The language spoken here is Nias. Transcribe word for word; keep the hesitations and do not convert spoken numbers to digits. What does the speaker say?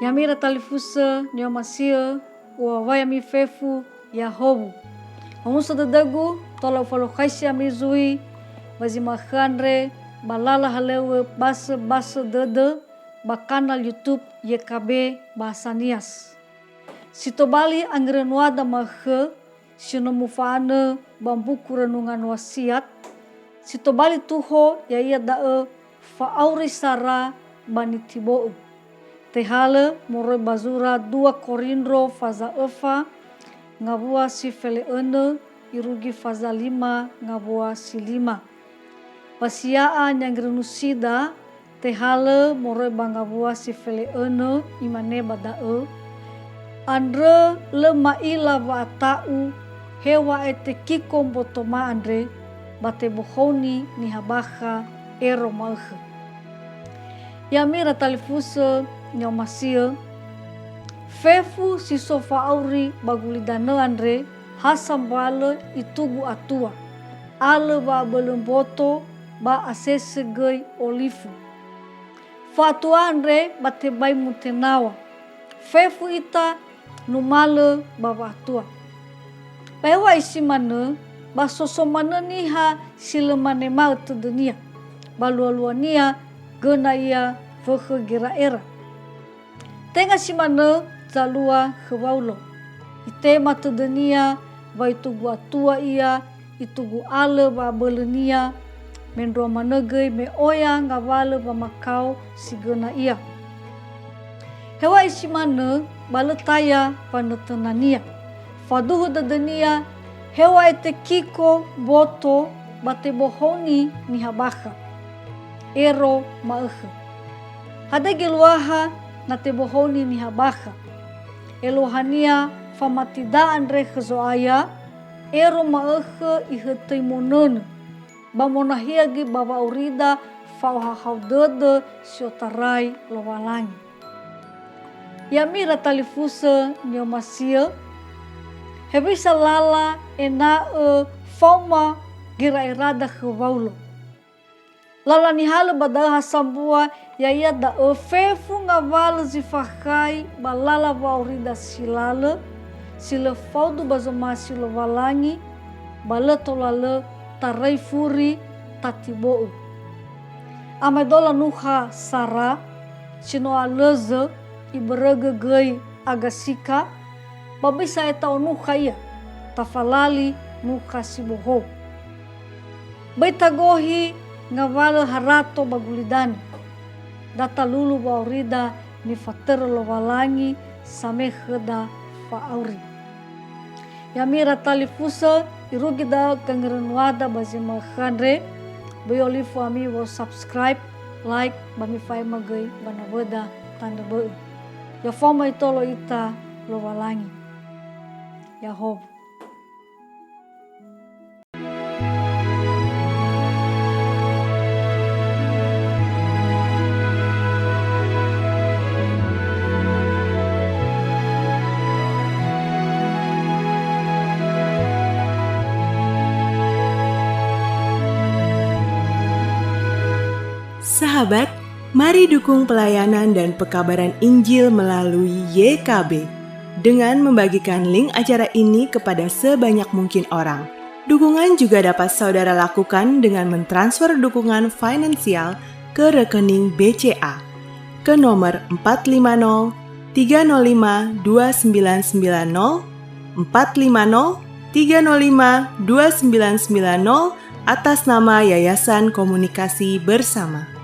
Ya'ami ira talifusö ni'omasi'ö, u'awawi ami fefu, ya'ahowu. Omuso dödögu, tola ufalukhaisi ami zui, ba zi ma'ökhö andre, ba lala halöŵö basöbasö dödö, ba kanal YouTube Y K B Bahasa Nias. Si tobali angerönuada ma'ökhö, si no mufa'anö ba mbuku Renungan Wasiat, si tobali tuho ya'ia da'ö fa'auri sara ba nitibo'ö. Tehalö moroi ba zura dua Korindro faza öfa ngawua si fele'önö irugi faza lima ngawua si lima. Ba si ya'a ni'angerönusida, tehalö moroi ba ngawua si fele'önö, imane ba da'ö, andrö lö ma'ila wa'ata'u, heŵa'ae tekiko mbotoma andre, ba tebohouni niha bakha ero ma'ökhö. Ya'ami ira talifusö ni'omasi'ö, fefu si so fa'auri ba gulidanö andre ha sambua lö itugu atua, alö wa'abölö mboto, ba asese göi olifu. Fa'atua andre ba tebai mutenaw̃a. Fefu ita numalö ba wa'atua. Ba heŵa'ae si manö, ba so so manö niha si lö manema'ö tödönia, ba lualuania göna ia wökhö gera'era. Tenga si manö zalua khö Waulo. Itema tödönia wa itugu atua ia, itugu alö wa'abölönia, mendrua manö göi me oya ngawalö wamakao si göna ia. Heŵa'ae si manö ba lö taya wanötönania. Faduhu dödönia, heŵa'ae tekiko mboto ba tebohouni niha bakha ero ma'ökhö. Hadia geluaha na tebohouni niha bakha? Eluahania famatida andre khö Zo'aya, ero ma'ökhö ihötöi monönö, ba monahia göi ba wa'aurida fa'ohahau dödö si otarai Lowalangi. Ya'ami ira talifusö ni'omasi'ö, hewisa lala ena'ö faoma gera'erada khö Waulo? Lala nihalö ba da'ö ha sambua, ya'ia da'ö fefu ngawalö zi fakhai ba lala wa'aurida si lalö, si lö faudu ba zomasi Lowalangi, ba lö tola lö tarai furi tatibo'ö. Amaedola nukha Sara, si no alözö, ibörögö göi Agasika, ba böi sa'ae ta'onukha ia, tafalali nukha si bohou. Böi tagohi ngawalö harato ba gulidanö. Da talulu wa'aurida nifatörö Lowalangi samekh khöda fa'auri. Ya'ami ira talifusö, irugi da'ö gangerönuada ba zi ma'ökhö andre, böi olifu ami wo subscribe, like, ba mifa'ema göi ba nawöda tanö bö'ö. Ya faoma itolo ita Lowalangi. Ya'ahowu. Sahabat, mari dukung pelayanan dan pekabaran Injil melalui Y K B dengan membagikan link acara ini kepada sebanyak mungkin orang. Dukungan juga dapat saudara lakukan dengan mentransfer dukungan finansial ke rekening B C A ke nomor empat lima nol tiga nol lima dua sembilan sembilan nol, empat lima nol tiga nol lima dua sembilan sembilan nol, atas nama Yayasan Komunikasi Bersama.